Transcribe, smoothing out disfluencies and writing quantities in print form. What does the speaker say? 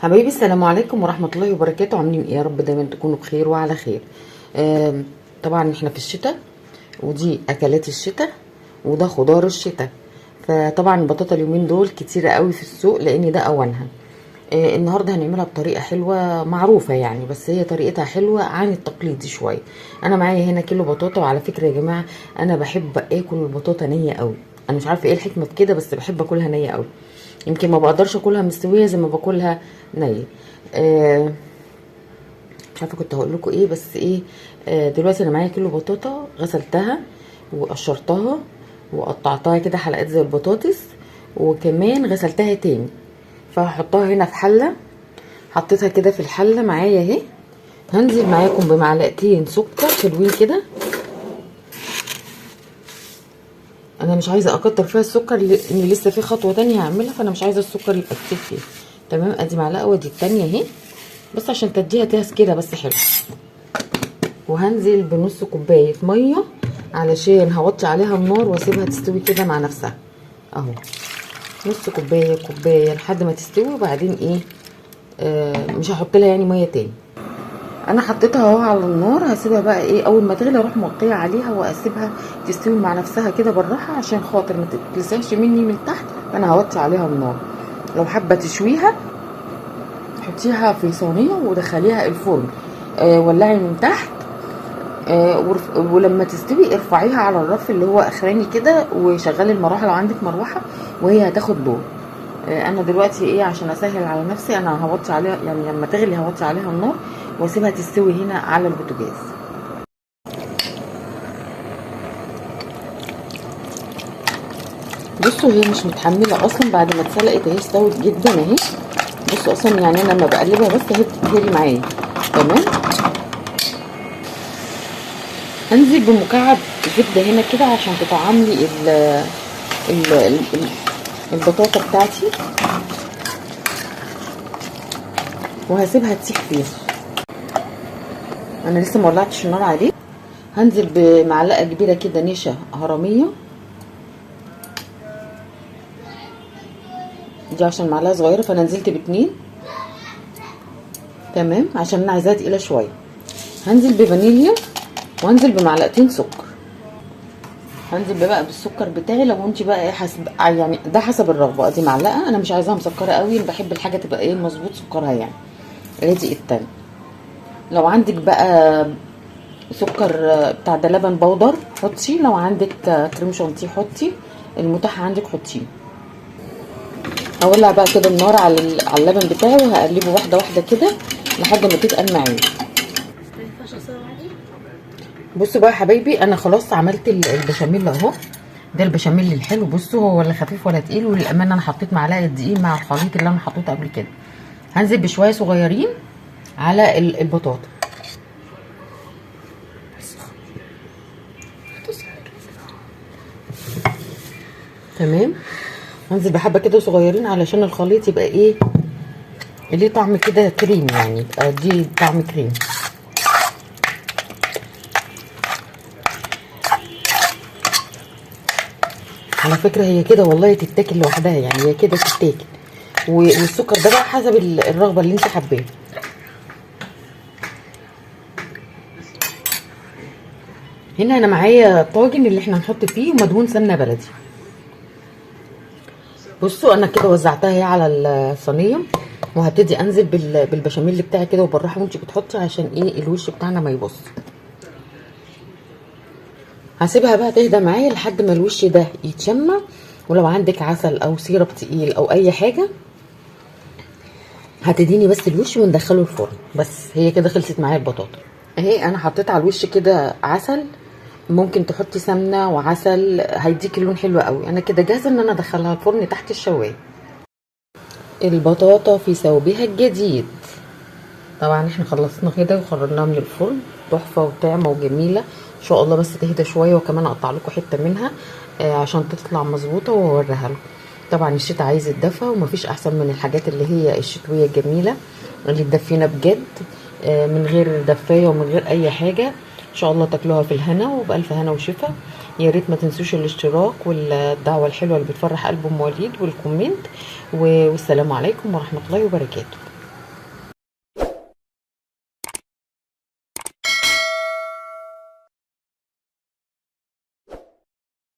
حبايبي السلام عليكم ورحمة الله وبركاته. عاملين ايه؟ يا رب دايما تكونوا بخير وعلى خير. طبعا احنا في الشتاء، ودي اكلات الشتاء وده خضار الشتاء. فطبعا البطاطا اليومين دول كتيرة قوي في السوق لان ده اوانها. النهارده هنعملها بطريقة حلوة معروفة يعني، بس هي طريقتها حلوة عن التقليدي شوية. انا معايا هنا كيلو بطاطا، وعلى فكرة يا جماعة انا بحب اكل البطاطا نيه قوي. انا مش عارفه ايه الحكمة في كده، بس بحب اكلها نيه قوي. يمكن ما بقدرش اكلها مستوية زي ما باكلها نيه. مش عارفه كنت هقول لكم ايه، بس ايه، دلوقتي انا معايا كيلو بطاطا، غسلتها وقشرتها وقطعتها كده حلقات زي البطاطس، وكمان غسلتها تاني. فهحطها هنا في حله، حطيتها كده في الحلة معايا اهي. هنزل معاكم بمعلقتين سكر حلوين كده. انا مش عايزه اكتر فيها السكر لان لسه في خطوة تانية هعملها، فانا مش عايزه السكر يبقى كتير فيها. تمام، ادي معلقه وادي التانية اهي، بس عشان تديها تهس كده بس حلو. وهنزل بنص كوباية مية علشان هوطي عليها النار واسيبها تستوي كده مع نفسها اهو. نص كوباية كوباية لحد ما تستوي، وبعدين ايه، مش هحط لها يعني مية تاني. انا حطيتها اهو على النار، هسيبها بقى ايه اول ما تغلي اروح موطيه عليها واسيبها تستوي مع نفسها كده بالراحة، عشان خاطر ما تتلسعش مني من تحت. فانا هوطي عليها النار. لو حابة تشويها حطيها في صينية ودخليها الفرن، ولعي من تحت، ولما تستوي ارفعيها على الرف اللي هو اخراني كده، وشغلي المروحة لو عندك مروحة، وهي هتاخد دور. انا دلوقتي ايه عشان اسهل على نفسي انا هوطي عليها، يعني لما تغلي هوطي عليها النار واسيبها تستوي هنا على البوتاجاز. بصوا هي مش متحملة اصلا بعد ما اتسلقت اهي، استوت جدا اهي. بصوا اصلا يعني انا لما بقلبها بس هي بتتهري معايا. تمام، هنزل بمكعب زبدة هنا كده عشان تطعم لي البطاطا بتاعتي، وهسيبها تسيح فيها. انا لسه ما ولعتش النار عليه. هنزل بمعلقه كبيرة كده نشا هرميه، دي عشان معلقه صغيرة فانا نزلت باتنين. تمام، عشان انا عايزاها تقيلة شوية. هنزل بفانيليا وانزل بمعلقتين سكر. هنزل بقى بالسكر بتاعي، لو انت بقى ايه حسب يعني ده حسب الرغبة. ادي معلقه، انا مش عايزاها مسكره قوي، بحب الحاجة تبقى ايه مظبوط سكرها يعني. ادي التاني. لو عندك بقى سكر بتاع ده لبن بودر حطي، لو عندك كريم شانتيه حطي، المتاح عندك حطيه. هولع بقى كده النار على اللبن بتاعي، وهقلبه واحدة واحدة كده لحد ما تتقل معايا. بصوا بقى يا حبايبي، انا خلاص عملت البشاميل اهو. ده البشاميل الحلو، بصوا هو ولا خفيف ولا تقيل، وللامانة انا حطيت معلقه دقيق مع الخليط اللي انا حطيته قبل كده. هنزل بشوية صغيرين على البطاطا. تمام، هنزل بحبه كده صغيرين علشان الخليط يبقى ايه ليه طعم كده كريم، يعني يبقى دي طعم كريم. على فكرة هي كده والله تتاكل لوحدها، يعني هي كده تتاكل. والسكر ده بقى حسب الرغبة اللي انت حباها. هنا انا معايا طاجن اللي احنا هنحط فيه مدهون سمنه بلدي. بصوا انا كده وزعتها اهي على الصينية، وهبتدي انزل بالبشاميل بتاعي كده وبالراحه وانت بتحطي عشان ايه الوش بتاعنا ما يبص. هسيبها بقى تهدى معايا لحد ما الوش ده يتشمع. ولو عندك عسل او سيرب تقيل او اي حاجة هتديني بس الوش وندخله الفرن. بس هي كده خلصت معايا البطاطا اهي. انا حطيت على الوش كده عسل، ممكن تحطي سمنه وعسل هيديك اللون حلو قوي. انا كده جاهزة ان انا ادخلها الفرن تحت الشوايه. البطاطا في ثوبها الجديد. طبعا احنا خلصنا كده وخرجناها من الفرن، تحفة وطعمه وجميلة ان شاء الله. بس تهدى شوية، وكمان اقطع لكم حتة منها عشان تطلع مظبوطة واوريها لكم. طبعا الشتاء عايز الدفا، ومفيش احسن من الحاجات اللي هي الشتوية الجميلة اللي تدفينا بجد، من غير دفايه ومن غير اي حاجة. ان شاء الله تاكلوها في الهنا وبالف هنا وشفا. يا ريت ما تنسوش الاشتراك والدعوة الحلوة اللي بتفرح قلب ام وليد وال comment، والسلام عليكم ورحمة الله وبركاته.